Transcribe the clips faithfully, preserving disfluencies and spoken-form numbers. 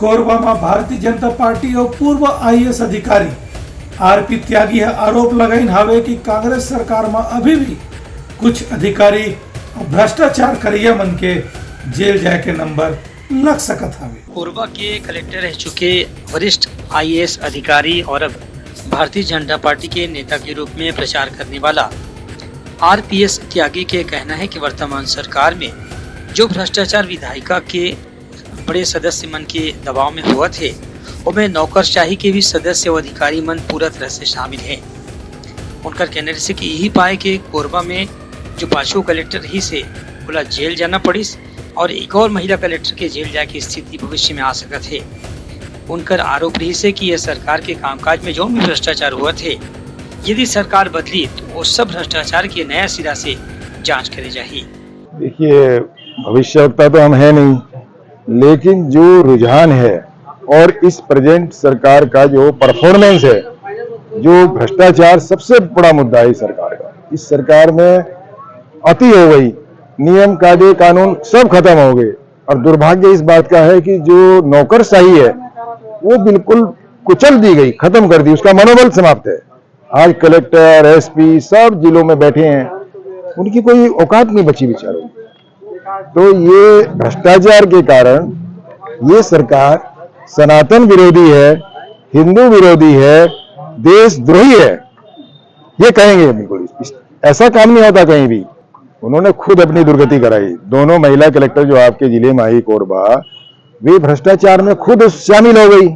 कोरबा म भारतीय जनता पार्टी अउ पूर्व आईएएस अधिकारी आरपी त्यागी ह आरोप लगाइन हावे कि कांग्रेस सरकार म अभी भी कुछ अधिकारी अउ भ्रष्टाचार करइया मन के जेल जाए के नंबर लग सकत हावे। कोरबा के कलेक्टर रह चुके वरिष्ठ आईएएस अधिकारी और अब भारतीय जनता पार्टी के नेता के रूप में प्रचार करने वाला आरपीएस त्यागी के कहना है कि वर्तमान सरकार में जो भ्रष्टाचार विधायिका के बड़े सदस्य मन के दबाव में होवत हे, ओमे नौकरशाही के भी सदस्य अउ अधिकारी मन पूरा तरह से शामिल हे। उनकर कहना रहिसे कि यही पाए के कोरबा में जो पाछू कलेक्टर रहिसे, ओला जेल जाना पड़िस और एक और महिला कलेक्टर के जेल जाए की स्थिति भविष्य में आ सकत हे। उनकर आरोप रहिसे कि यह सरकार के कामकाज में जो भी भ्रष्टाचार होवत हे, यदि सरकार बदली तो वो सब भ्रष्टाचार के नया सिरा से जांच करे जाही। देखिए, भविष्यवक्ता तो हम हैं नहीं, लेकिन जो रुझान है और इस प्रेजेंट सरकार का जो परफॉर्मेंस है, जो भ्रष्टाचार सबसे बड़ा मुद्दा है इस सरकार का। इस सरकार में अति हो गई, नियम कायदे कानून सब खत्म हो गए। और दुर्भाग्य इस बात का है कि जो नौकरशाही है वो बिल्कुल कुचल दी गई, खत्म कर दी, उसका मनोबल समाप्त है। आज कलेक्टर, एसपी सब जिलों में बैठे हैं, उनकी कोई औकात नहीं बची बेचारों की। तो ये भ्रष्टाचार के कारण ये सरकार सनातन विरोधी है, हिंदू विरोधी है, देशद्रोही है, ये कहेंगे बिल्कुल। इस- ऐसा काम नहीं होता कहीं भी। उन्होंने खुद अपनी दुर्गति कराई। दोनों महिला कलेक्टर जो आपके जिले में आई कोरबा, वे भ्रष्टाचार में खुद शामिल हो गई।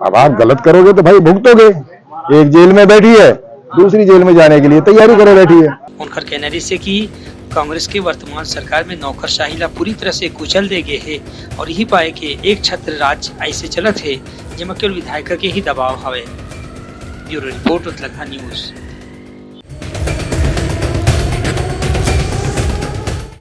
अब आप गलत करोगे तो भाई भुगतोगे। एक जेल में बैठी है, दूसरी जेल में जाने के लिए तैयारी करे बैठी है। उनकर कहना रहिसे कि कांग्रेस के वर्तमान सरकार में नौकरशाही ला पूरी तरह से कुचल दे गए हे और यही पाए के एक छत्र राज ऐसे चलत हे, जेमा केवल विधायक के ही दबाव हवे। ब्यूरो रिपोर्ट, उतलगहा न्यूज।